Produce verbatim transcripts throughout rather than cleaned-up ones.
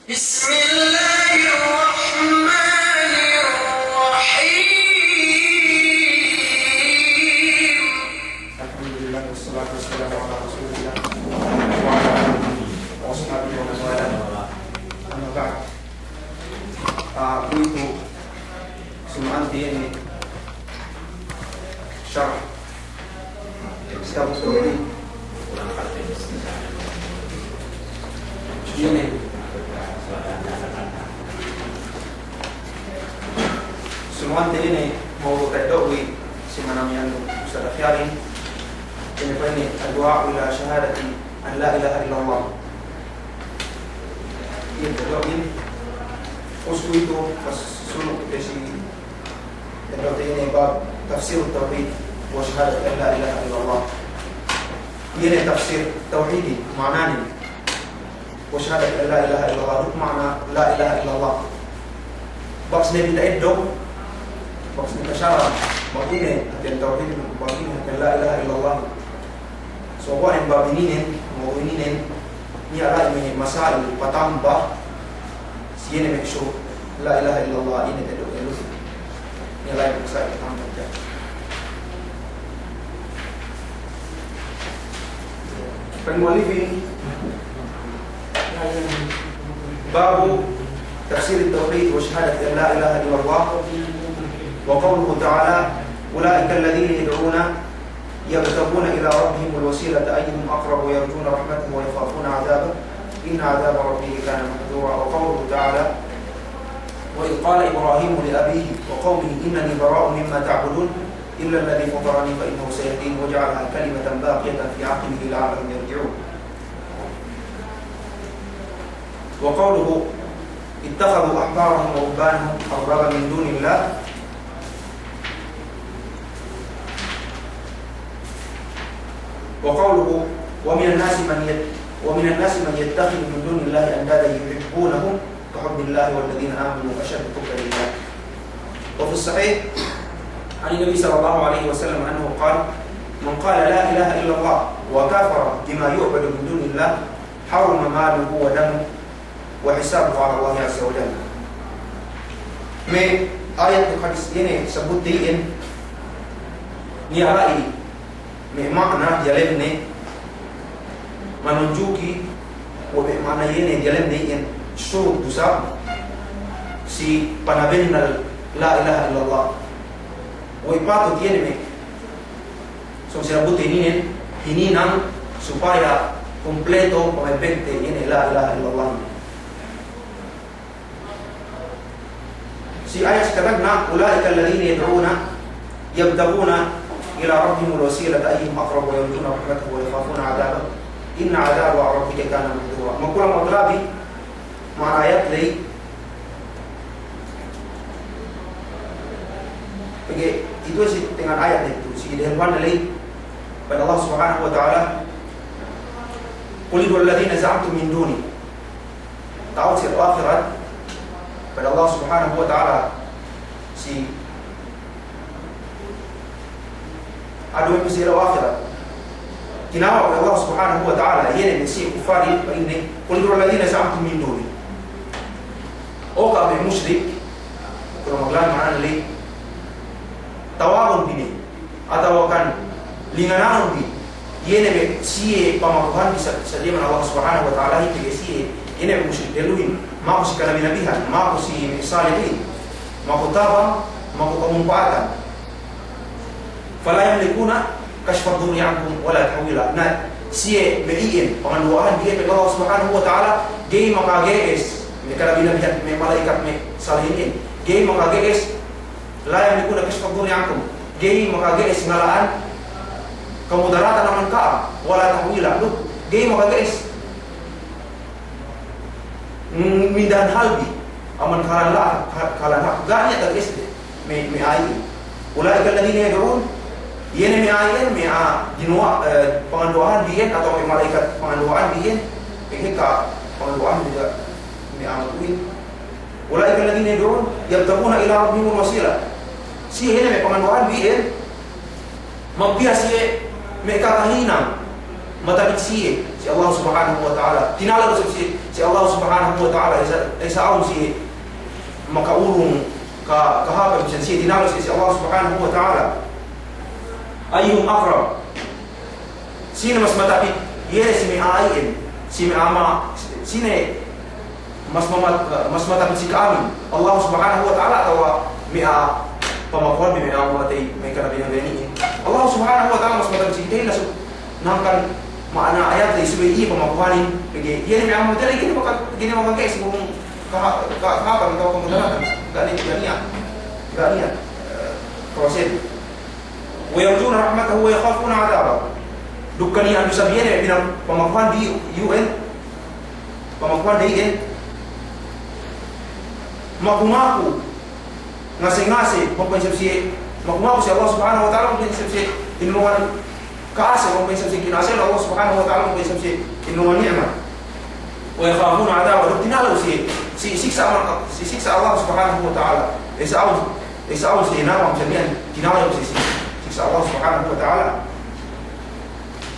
بسم الله الرحمن الرحيم. الحمد لله والصلاة والسلام على رسول الله وعلى آله وأصحابه ومن والاه. أما بعد. Ah, kuwe'itu, sumu'ante inin sharh Kitab Tawhid. Inin. Sumu'ante inin mawdu' ta'eddo'bi si manamiyan Ustadz Akhyar inin. Inin pa'inne, الدعاء إلى شهادة أن لا إله إلا الله. Iye ta'eddo'bin. Ubus kuwe'itu, pas sunu' kite si ta'eddo'te inin bab تفسير التوحيد وشهادة أن لا إله إلا الله. Iye ne tafsir tawhidin, ma'ananen. وشهادة أن لا إله إلا الله, duk ma'ana la ilaha illallah. Bakas ne bi ta'eddo', bakas ne bi tasharah, bang ine hātinen tawhid, bang ine hātinen la ilaha illallah. So, kuwe' inin bab ininen, mawdu' ininen, niya' la'i me' masail patamba, si iye ne me' shu-, la ilaha illallah, ine ta'eddo' ilu. Niya' la'i me' masail patamba. Pa'in mu'allifin, باب تفسير التوحيد وشهادة أن لا إله إلا الله، وقوله تعالى: أولئك الذين يدعون يبتغون إلى ربهم الوسيلة أيهم أقرب ويرجون رحمته ويخافون عذابه، إن عذاب ربك كان محذورا. وقوله تعالى: وإذ قال إبراهيم لأبيه وقومه إنني براء مما تعبدون إلا الذي فطرني فإنه سيهدين، وجعلها كلمة باقية في عقبه لعلهم يرجعون. وقوله: اتخذوا أحبارهم ورهبانهم أربابا من دون الله. وقوله: ومن الناس من يت-، ومن الناس من يتخذ من دون الله أندادا يحبونهم كحب الله والذين آمنوا أشد حبا لله. وفي الصحيح عن النبي صلى الله عليه وسلم أنه قال: من قال لا إله إلا الله وكفر بما يعبد من دون الله حرم ماله ودمه وحسابه على الله عز وجل. Me' ayat duk hadis inin sabutte iyan, niya' la'i me' ma'ana diyalemne, manunjuki we' me' ma'ana iyan diyalemne iyan, surut du isab si panabennal la ilaha illallah. We' patut iyan me' So, sinabutte inin hininang supaya kumpleto pamepegte inin la ilaha illallah. Si ayat si katagna', أولئك الذين يدعون يبتغون إلى ربهم الوسيلة أيهم أقرب ويرجون رحمته ويخافون عذابه إن عذاب ربك كان محذورا. Magkulang maglabi, ma'ana ayat ley. Pegge' itu si tengahan ayat ley itu, si dehelluhan ley, pa'in Allah Subhanahu wa Ta'ala, قل ادعوا الذين زعمتم من دونه. Ta'u si ellew ahirat, pa'in Allah Subhanahu wa Ta'ala, si Adu me' si ellew ahirat. Tinawa' we' Allah Subhanahu wa Ta'ala, iye ne me' si kuffar, pa'inne, قل ادعوا الذين زعمتم من دونه. O ka'am me' musrik, kuwe' maglabi ma'ana ley, tawagun bi ne, atawa kan lingananun bi, iye ne me' siye pamakuhan bi sa-, saliman Allah Subhanahu wa Ta'ala, iye ne me' musrik dehelluhin, maku si kanabi-nabihan, maku si me' salihin, maku tabang, maku kamumpa'atan. فلا يملكون كشف الضر عنكم ولا تحويلا. Na, siye me' iyan, panganduwa'ahan bi iyan pegge' Allah Subhanahu wa Ta'ala, ga'i makage'es, me' kanabi-nabihan, me' mala'ikat, me' salihin iyan, ga'i makage'es, لا يملكون كشف الضر عنكم, ga'i makage'es ngala'an kamudaratan amban ka'am, ولا تحويلا, duk ga'i makage'es Mm, mindahan hal bi, amban kahalan la-, ka-, kahalan hak, ga' niya' tage'es de, me', me' a'a iyan. أولئك الذين يدعون, iye ne me' a'a iyan, me' a'a dinuwa-, eh, panganduwa'ahan bi iyan, atawa me' mala'ikat panganduwa'ahan bi iyan, pegge' ka panganduwa'ahan bi ga' me' a'a iyan. أولئك الذين يدعون يبتغون إلى ربهم الوسيلة. Siye ne me' panganduwa'ahan bi iyan, magpiha siye me' kakahinang, matapit siye, Allah Subhanahu wa Ta'ala. Tinalew si, si, si Allah Subhanahu wa Ta'ala, isa, isa awn si maka'urung ka, kahāpan, bisan si tinalew si, si Allah Subhanahu wa Ta'ala. Ayyuhum aqrab. Sine mas matapit, iye ne si me' a'a iyan, si me' a'a ma, sine mas mamat-, mas matapit si ka'amin, Allah Subhanahu wa Ta'ala atawa me' a'a pamakuhan, me' a'a mamatey, me' kanabi-nabihan iyan. Allah Subhanahu wa Ta'ala mas matapit si kitehin, lasu, hangkan ma'ana ayat ley subey iye pamakuhanin, pegge' iye ne me' a'a mamatey, ga'i ne maka-, ga'i ne makaka'e si burung ka-, ka-, kahāpan atawa kamudaratan. Ga' niya', ga' niya', ga' niya', eh, kawasen. Wa yarjuna rahmatahu wa yakhafuna adhabah. Duk kaniya' du isab iye ne pinang pamakuhan di iyan, pamakuhan di iyan. Maku-maku, ngase-ngase, maku-maku isab siye, maku-maku si Allah Subhanahu wa Ta'ala, maku-maku isab siye, inulungan ka'ase, maku-maku isab siye, kina'asehan Allah Subhanahu wa Ta'ala, maku-maku isab siye, inulungan ni'mat. Wa yakhafuna adhabah, duk tinalew si, si siksa' Allah, si siksa' Allah Subhanahu wa Ta'ala. Isa awn, isa awn si nabang sa miya'an, tinalew si, si siksa' Allah Subhanahu wa Ta'ala.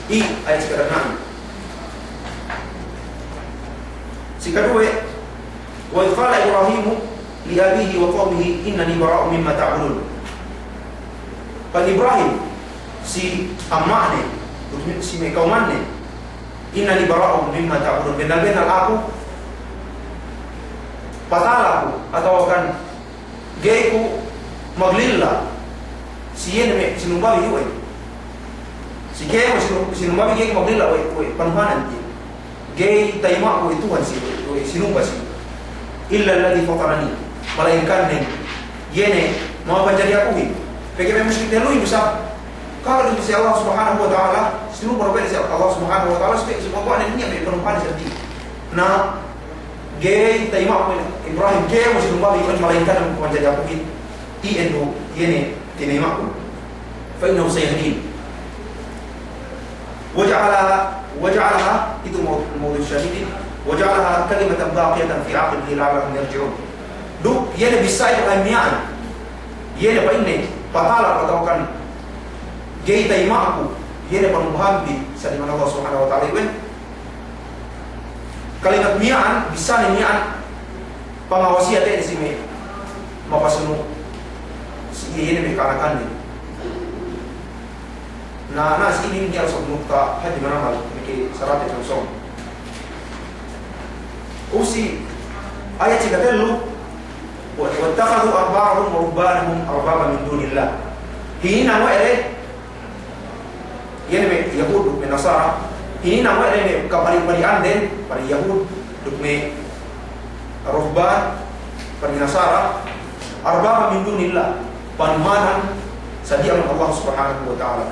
Iye ayat si kaduwe. Si kaduwe, wa idh qala Ibrahimu li abihi wa qawmihi innani bara'un mimma ta'budun. Pa'in Ibrahim si amma'ne, si me' kawmanne, innani bara'un mimma ta'budun. Bennal-bennal aku, patala ku, atawa kan ga'i ku maglilla si iye ne me' sinumbabi iyan. Si kēmon sinu-, sinumbabi ga'i ku maglilla we', we' panuhanan iyan. Ga'i tayima'ku we' Tuhan si, we' sinumba si. Illa alladhi fatarani. Malayingkan ne iye ne mamapanjari akuhin. Pegge' me' musrikin dehelluhin du isab, kagad du si Allah Subhanahu wa Ta'ala, sinumba du we' si Allah Subhanahu wa Ta'ala, si, si, me' panuhanan iyan me' panuhanan si. Na, ga'i tayima'ku we' Ibrahim, kēmon sinumbabi iyan, malayingkan ne mamapanjari akuhin. Iyan du, iye ne, tayima'ku. Fa innahu sayahdin. Wa ja'alaha, wa ja'alaha, itu maw-, mawdu' syahidin. Wa ja'alaha kalimatan baqiyatan fi aqibihi la'allahum yarji'un. Duk, iye ne bissāhin pa'in miya'an. Iye ne pa'inne, patala ku atawa kan ga'i tayima'ku, iye ne panumbahanbi seddili man Allah Subhanahu wa Ta'ala iyan. Kalimat miya'an, bissāne miya'an, pangawasiyat ne si me' mapasunu' si iye, iye ne me' ka'anakannen. Na, na, si inin iye asal nukta hadja manamal, miki sarate sōng-sōng. Ubus si ayat si katellu, wa, wattakhadhu ahbarahum wa ruhbanahum arbaban min dunillah. Hininang we' de, iye ne me' Yahud duk me' Nasara, hininang we' de me' kapali'-pali'anden, pali' Yahud duk me' ruhban, pali' Nasara, arbaban min dunillah, panuhanan sadiya man Allah Subhanahu wa Ta'ala.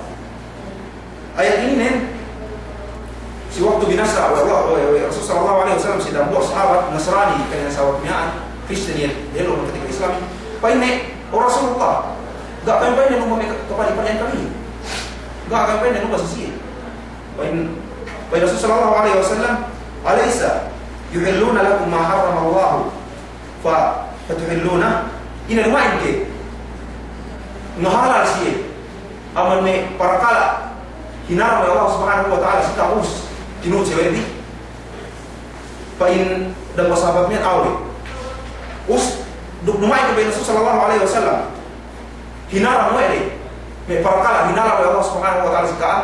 Ayat inin, si waktu binassa we' Allah, we', we' Rasul sallallahu alaihi wasallam si dambuwa' sahabat Nasrani, kaniya' sahabat miya'an, Kristen iyan, dehellu makatika Islam. Pa'inne, "O Rasulullah, ga' kami pa'inne numba me' kapali'-pali'an kami. Ga' kami pa'inne numba si siye." Pa'in, pa'in Rasul sallallahu alaihi wasallam, "Alaysa yuhilluna lakum ma harrama Allahu fa, fatuhilluna?" Ine duma'in ke ngahalal siye amban me' parakala' hinaram we' Allah Subhanahu wa Ta'ala si ka'am, ubus tinuhut siye we' bi? Pa'in dambuwa' sahabat miya'an, "Awe'." Ubus duk duma'in ke pa'in Rasul sallallahu alaihi wasallam, hinaram we' de me' parakala' hinaram we' Allah Subhanahu wa Ta'ala si ka'am?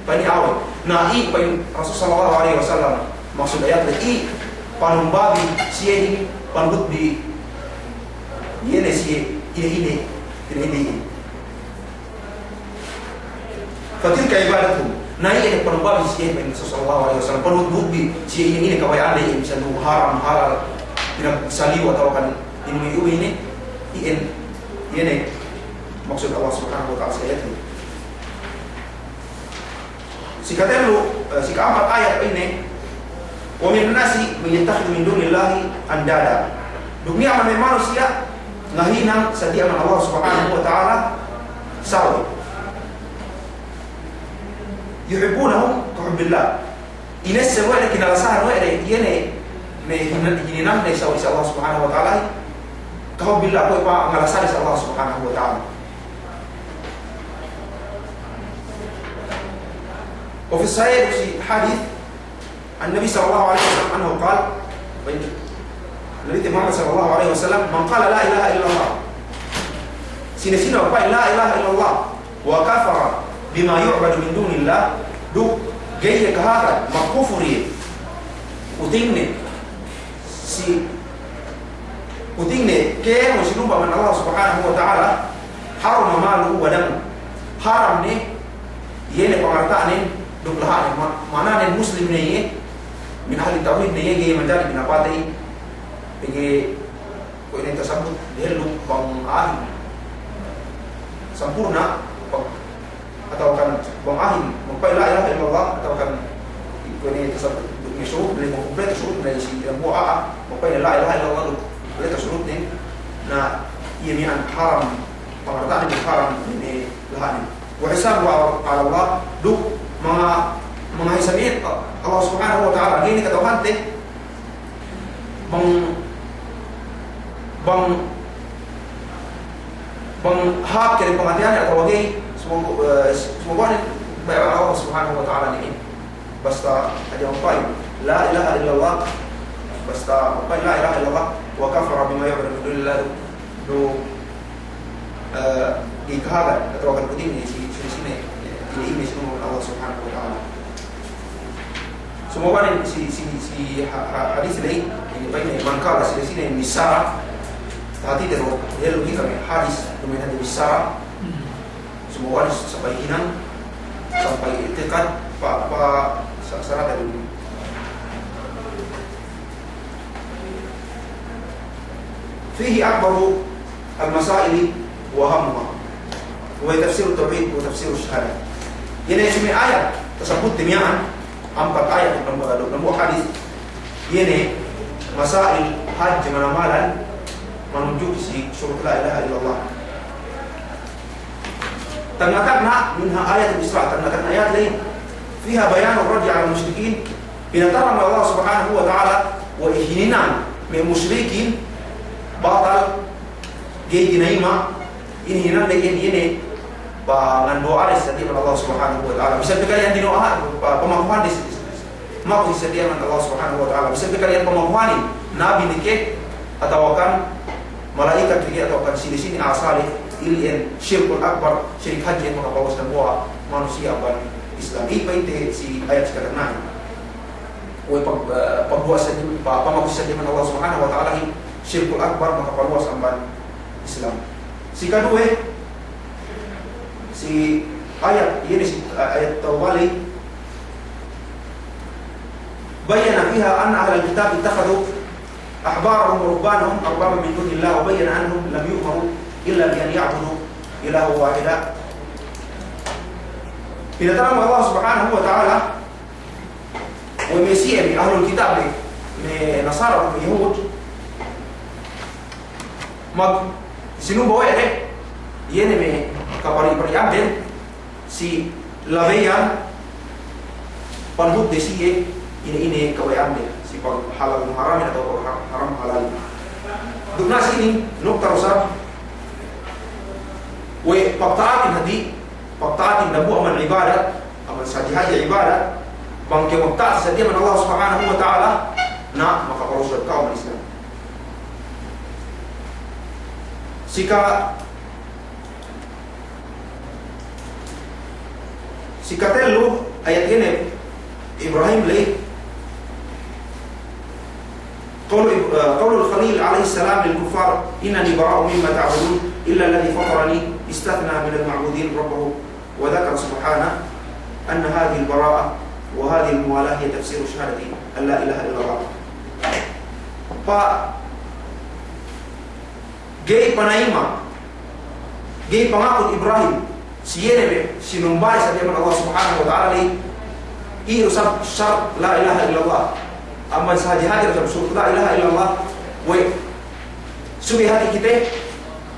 Pa'in, "Awe'." Na, iye pa'in Rasul sallallahu alaihi wasallam, maksud ayat ley, iye panumbabi siye inin, panuhutbi, iye ne siye, ine-ine, ine-ine. Fatilka ibadatuhum. Na, iye ne panumbabi siye, pa'in Rasul sallallahu alaihi wasallam, panuhut-nuhutbi siye ine-ine kabaya'an ley, iye bisan du haram, halal, pinagsaliw atawa kan ine-ine, iye ne, iye ne maksud Allah Subhanahu wa Ta'ala si ayat inin. Si katellu, eh, si ka'ampat ayat inin, "Wa minan nasi man yattakhidhu min dunillahi andada." Duk niya' amban me' manusiya' ngahinang sadiya amban Allah Subhanahu wa Ta'ala sawe'. "Yuhibbunahum ka hubbillah." Inesseb we' de, kinalasahan we' de, iye ne me' hin-, hininangne sawe' si Allah Subhanahu wa Ta'ala, ka hubbillah, kuwe' pangalasahan si Allah Subhanahu wa Ta'ala. Wa fi sahih, si hadis, عن النبي صلى الله عليه وسلم أنه قال، Nabi Muhammad sallallahu alaihi wasallam, من قال لا إله إلا الله, sine-sine magpa'in la ilaha illallah, وكفر بما يعبد من دون الله, duk ga'i iye kahagad, magkufur iye, putingne, si, putingne kēmon sinumba amban Allah Subhanahu wa Ta'ala, حرم ماله ودمه, haram ne iye ne pangarta'nen duk laha'nen. Ma-, ma'ananen muslim ne iye, min ahli tawhid ne iye, ga'i manjari pinapatey, pegge' kuwe' ne tasabbut dehellu bang a'ahin sampurna', bang, atawakan bang a'ahin magpa'in la ilaha illallah, atawakan kuwe' ne tasabbut, duk ne surut, duk ne kumpletu surut, duk ne si dambuwa' a'a, magpa'in la ilaha illallah, duk kumpletu surutnen, na iye miya'an haram pangarta'nen, haram ne laha'nen. وحسابه على الله, duk manga-, mangahisab iye Allah Subhanahu wa Ta'ala, ga'i ne kata'uhante bang, bang, bang hāp kēmon pangateyannen atawa ga'i, sumaguwa', eh, sumaguwa' ne baya'an Allah Subhanahu wa Ta'ala ne. Basta hadja magpa'in la ilaha illallah, basta magpa'in la ilaha illallah, وكفر بما يعبد من دون الله, duk eh, ga'i kahagad atawakan putingne si, si, sine, eh, ine-ine sinumba Allah Subhanahu wa Ta'ala. Sumaguwa' ne si, si, si ha-, ha-, hadis ley, ine pa'inne, من قال, sine-sine missara, hātite du, dehellu kite me' hadis, duma'in hadja missara. Sumaguwa' ne sampay hinang, sampay i'tiqad, pa, pa, sa-, sarata dunya. فيه أكبر المسائل وأهمها، وهي تفسير التوحيد وتفسير الشهادة. Iye ne si me' ayat tasabbut miya'an, ampat ayat duk dambuwa', duk dambuwa' hadis, iye ne masail hadje manamal manunjuki si surut la ilaha illallah. Tagna'-tagna' minha ayatul Isra, tagna'-tagna' ayat ley, فيها بيان الرد على المشركين, pinataran we' Allah Subhanahu wa Ta'ala we' hininang me' mushrikin, batal, ga'i tinayima', inin hininang ley, inin, inin, panganduwa'ahan si hāti amban Allah Subhanahu wa Ta'ala. Bisan pe kali'an dino'ohan, pa-, pamakuhan di si, si, si, maku si hāti amban Allah Subhanahu wa Ta'ala. Bisan pe kali'an pamakuhanin, nabi ne ke, atawakan mala'ikat ne ke, atawakan sine-sine a'a salih, ili'en shirkul akbar, shirik hadje, makapaluwas dambuwa' manusiya' amban Islam. Iye pa'inte si ayat si katagna'in. Kuwe' pag-, eh, pagbuwa' sadja, pa-, pamaku sadja amban Allah Subhanahu wa Ta'ala hi shirkul akbar, makapaluwas amban Islam. Si kaduwe, si ayat, iye ne si, eh, ayat Tawbah ley, بين فيها أن أهل الكتاب اتخذوا أحبارهم ورهبانهم أربابا من دون الله وبين أنهم لم يؤمروا إلا بأن يعبدوا إلها واحدا. Pinataran we' Allah Subhanahu wa Ta'ala, we' me' siye me' ahlul kitab, me' Nasara, me' Yahud, mag-, sinumba we' de, iye ne me' kapari-parianden, si labeyan panhutde siye ine-ine kawe'ande, si paghalal haramin atawa pagha-, haram halalin. Duk na sinin, nukta du isab, we' pagta'atin hati, pagta'atin dambuwa' amban ibadat, amban sadja-sadja ibadat, bang kew magta'at sadja amban Allah Subhanahu wa Ta'ala, na makapaluwas kew amban Islam. Si ka- Si katellu ayat inin, Ibrahim ley, قول إب-، آه، قول الخليل عليه السلام للكفار: إنني براء مما تعبدون إلا الذي فطرني، استثنى من المعبودين ربه، وذكر سبحانه أن هذه البراءة وهذه الموالاة هي تفسير شهادة أن لا إله إلا الله. Fa Ga'i panayima', ga'i pangakun Ibrahim, si iye ne me' sinumbali sadja amban Allah Subhanahu wa Ta'ala ley, iye du isab shart la ilaha illallah. Amban sahadje-hadje du isab shart la ilaha illallah, we' subey hati kite,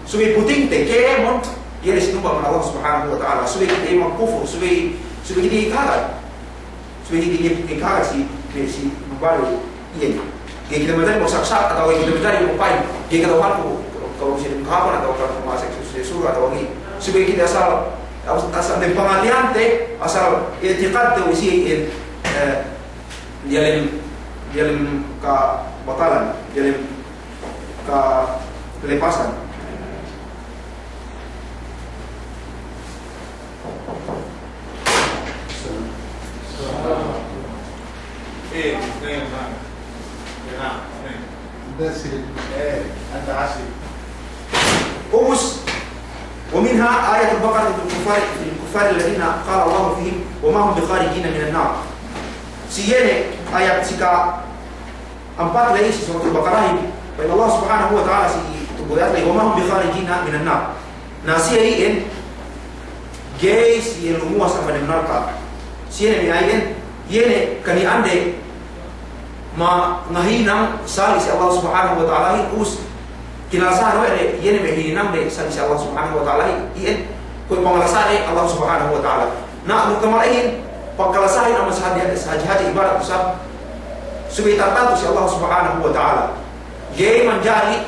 subey putingte, kēmon, iye ne sinumba amban Allah Subhanahu wa Ta'ala, subey kite iye magkufur, subey, subey kite iye kahagad. Subey kite iye, iye kahagad si, si, si bale iye. Ga'i kite manjari magsak-sak atawa ga'i kite manjari magpa'in. Ga'i kata'uhanku, kalu si kahāpan atawa kalu masa si suru atawa ga'i. Subey kite asal, asal, asal dem pangateyante, asal i'tikadte we' si iye, eh, Diyalem, diyalem kabatalan, diyalem kalepasan. Eh, eh, eh. Ubus, ومنها آية البقرة في الكفار، في الكفار الذين قال الله فيهم: وما هم بخارجين من النار. Si iye ne ayat si ka'ampat ley si Suratul Baqarahin, pa'in Allah Subhanahu wa Ta'ala si tu'u ayat ley, وما هم بخارجين من النار. Na siye iyan ga'i siye lumuwas amban dem narka'. Siye ne me' a'a iyan, iye ne kaniya'ande mangahinang sali' si Allah Subhanahu wa Ta'alahin, ubus kinalasahan we' de, iye ne me' hininangde sali' si Allah Subhanahu wa Ta'alahin, iyan kuwe' pangalasade Allah Subhanahu wa Ta'ala. Na, duk tamalehin, pagkalasahin amban si hadje-, si hadje-hadje ibadat du isab, subey tatantu si Allah Subhanahu wa Ta'ala. Ga'i manjari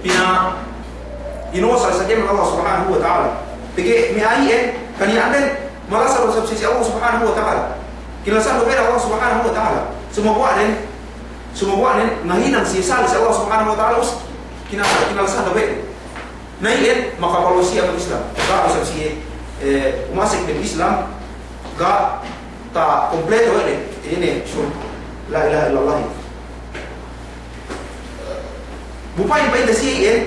pinainosa si hadje man Allah Subhanahu wa Ta'ala. Pegge' me' a'a iyan, kaniya'anden malasa du isab si Allah Subhanahu wa Ta'ala. Kinalasahan du we' de Allah Subhanahu wa Ta'ala. Sumaguwa' den, sumaguwa' den ngahinang siye sali' si Allah Subhanahu wa Ta'ala, ubus kina-, kinalasahan du we' de. Na iyan makapalwa siye amban Islam. Ga' du isab siye, eh, umasek dem Islam, ga' takompleto we' de ine, shurut la ilaha illallah. Bu pa'in, pa'inte siye iyan,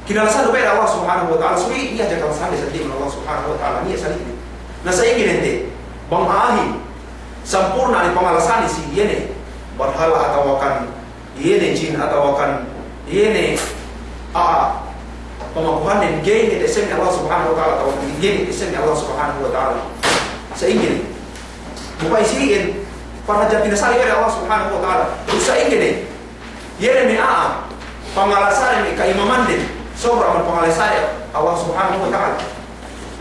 kinalasahan du we' de Allah Subhanahu wa Ta'ala, subey iye hadja kalasahan de seddili man Allah Subhanahu wa Ta'ala, niya' sali' de. Na sa'ingge ne te, bang a'ahin sampurna' ne pangalasane si iye ne barhala' atawakan iye ne jin atawakan iye ne a'a pamaguhannen ga'i ne ta'essebne Allah Subhanahu wa Ta'ala atawakan ga'i ne ta'essebne Allah Subhanahu wa Ta'ala. Sa'ingge ne. Bu pa'in siye iyan, parhadja pinasali' we' de Allah Subhanahu wa Ta'ala. Duk sa'ingge ne, iye ne me' a'a pangalasade me' ka'imamanden sobra amban pangalasade Allah Subhanahu wa Ta'ala.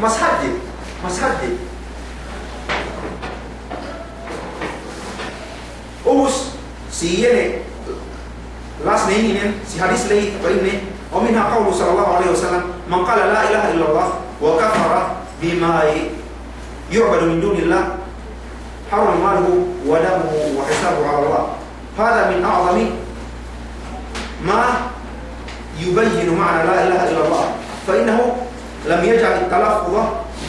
Mas hadje, mas hadje. Ubus, si iye ne, last ne inin, si hadis ley, pa'inne, ومنها قوله صلى الله عليه وسلم: من قال لا إله إلا الله وكفر بما يعبد من دون الله حرم ماله ودمه وحسابه على الله. هذا من أعظم ما يبين معنى لا إله إلا الله، فإنه لم يجعل التلفظ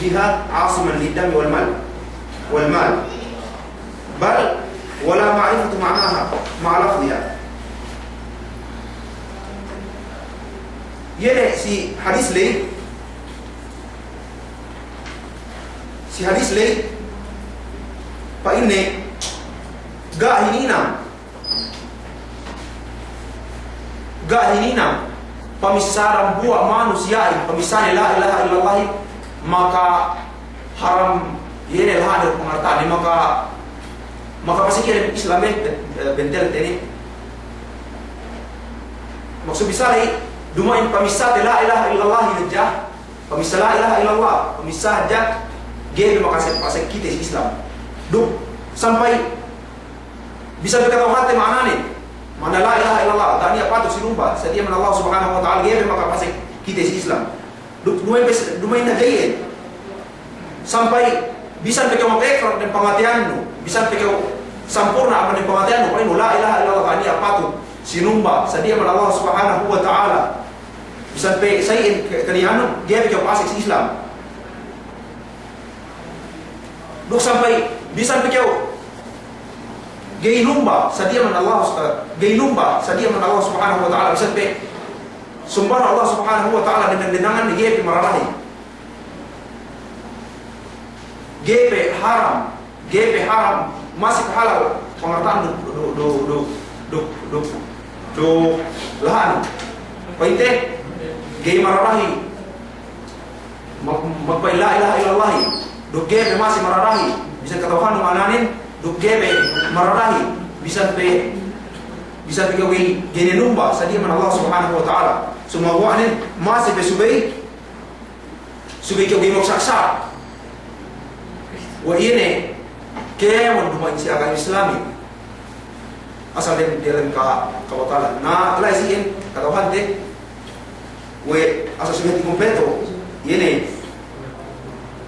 بها عاصما للدم والمال، والمال، بل ولا معرفة معناها مع لفظها. Iye ne si hadis ley, si hadis ley, pa'inne, ga' hininang, ga' hininang pamissā dambuwa' manusiya'in, pamissāne la ilaha illallah, maka haram, iye ne laha' de pangarta'anne, maka, maka pasiki' dem Islam, eh, bentel te ne. Maksud bissā ley, duma'in pamissāte la ilaha illallah hadja, pamissā la ilaha illallah, pamissā hadja, ga'i pe makapasek kite si Islam. Duk sampay bisan pe kata'uhante ma'anane, ma'ana la ilaha illallah, ga' niya' patut sinumba sadiya man Allah Subhanahu wa Ta'ala, ga'i pe makapasek kite si Islam. Duk duma'in pe, duma'in hadja iyan. Sampay bisan pe kew mag'ikrar dem pangateyannu, bisan pe kew sampurna' amban dem pangateyannu, pa'innu la ilaha illallah, ga' niya' patut sinumba sadiya man Allah Subhanahu wa Ta'ala. Bisan pe sa iyan ke-, kaniya'annu, ga'i pe kew pasek si Islam. Duk sampay bisan pe kew ga'i numba sadiya man Allah, ga'i numba sadiya man Allah Subhanahu wa Ta'ala, bisan pe sumba Allah Subhanahu wa Ta'ala dengan dendangan, ga'i pe mararahi. Ga'i pe haram, ga'i pe haram, masi pe halal pangarta'an du, du, du lahan. Pa'inte, ga'i mararahi. Mag-, magpa'in la ilaha illallah, duk ga'i pe masi mararahi, bisan kata'uhannu ma'ananen, duk ga'i pe mararahi, bisan pe, bisan pe ga'i, ga'i ne numba sadiya man Allah Subhanahu wa Ta'ala. Sumaguwa'nen, masi pe subey, subey kew ga'i magsaksa'. We' iye ne, kēmon duma'in si agama Islamin. Asal dem, diyalem ka-, kabatalan. Na, la'i si iyan, kata'uhante, we' asal subey hāti kumpleto, iye ne,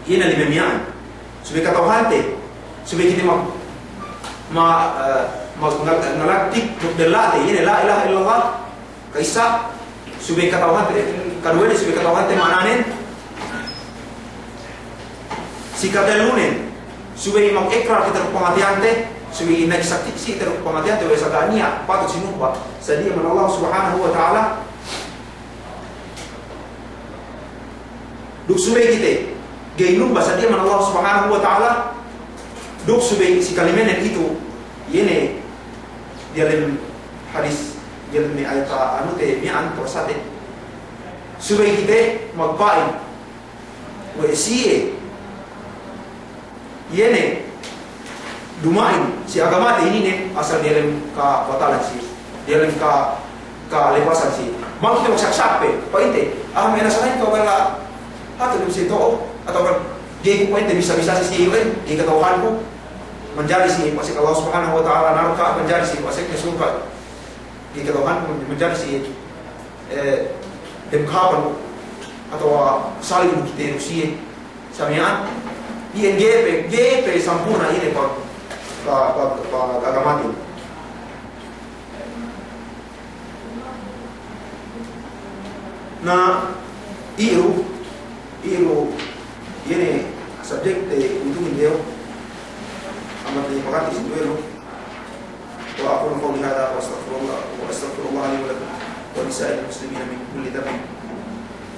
iye ne lime miya'an. Subey kata'uhante, Subey kite mag-, ma-, eh, mag-, ngal-, ngalaktik duk della'te, ine, la ilaha illallah, ka'issa, subey kata'uhante, kaduwene subey kata'uhante ma'ananen, si katellunen, subey mag'ikrar kite duk pangateyante, subey nagsaksi' kite duk pangateyante, we' sa ga' niya' patut sinumba, sadiya man Allah Subhanahu wa Ta'ala, duk subey kite ga'i numba sadiya man Allah Subhanahu wa Ta'ala, duk subey si kalimenen itu, iye ne diyalem hadis, diyalem me' ayat anute miya'an, puwasate. Subey kite magpa'in we' siye, iye ne duma'in si agamate ininen asal diyalem kabatalan siye, diyalem ka-, kalepasan siye. Bang kite magsaksak pe, pa'inte, ah, me' nasarahin kew bella, hatu dem siye to'o, atawa kan, ga'i ku pa'inte bisa-bisa si siye iwen, ga'i kata'uhanku manjari siye pasek Allah Subhanahu wa Ta'ala narka', manjari siye pasek surga', ga'i kata'uhanku manjari siye, eh, dem kahāpan atawa saling kite duk siye. Sa miya'an, iyan ga'i pe, ga'i pe sampurna' ine pa, pa, pa, pa agamatin. Na, iru, iru, iye ne subject te untungin dew, amat ne pakati si duwe lu. وأقول قولي هذا وأستغفر الله، وأستغفر الله لي ولكم ولسائر المسلمين من كل ذنب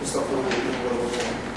فاستغفروه إنه هو الغفور الرحيم.